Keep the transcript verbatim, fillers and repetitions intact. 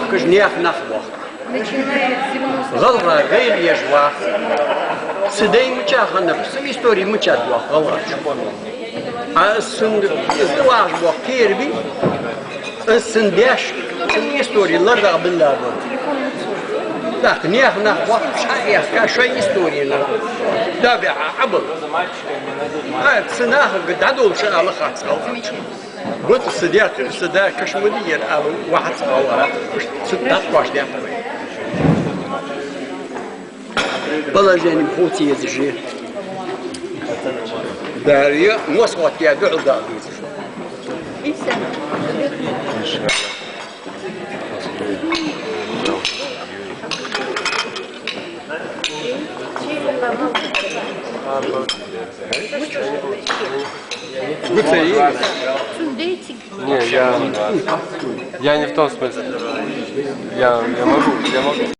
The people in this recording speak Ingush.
Кхы наьха нах боах. ГӀалгӀа гӀайгӀа еш ваха. Цу дай мичахьа хиннаб, цу истори мичахьа доах гӀалгӀачо. А цун из да вахаш боах кхера бий, из цун даьш, цун истори лардагӀа биллаб. ТӀаккха наьха нах боах, шоай яхка, шоай историна. Да бе, а, абал. А, цу нахага дӀадолаш ала хац гӀалгӀачо. Вот са даь, са да каш ма дий ер ала вахац гӀалгӀа. Цу дӀакхоачаш даьтта вай. Положени хувца езаш я. Дарья, Москва тӀа дуӀал дала дезаш. Гуцаи? Не, я, я не в том смысле. Я, я могу, я могу.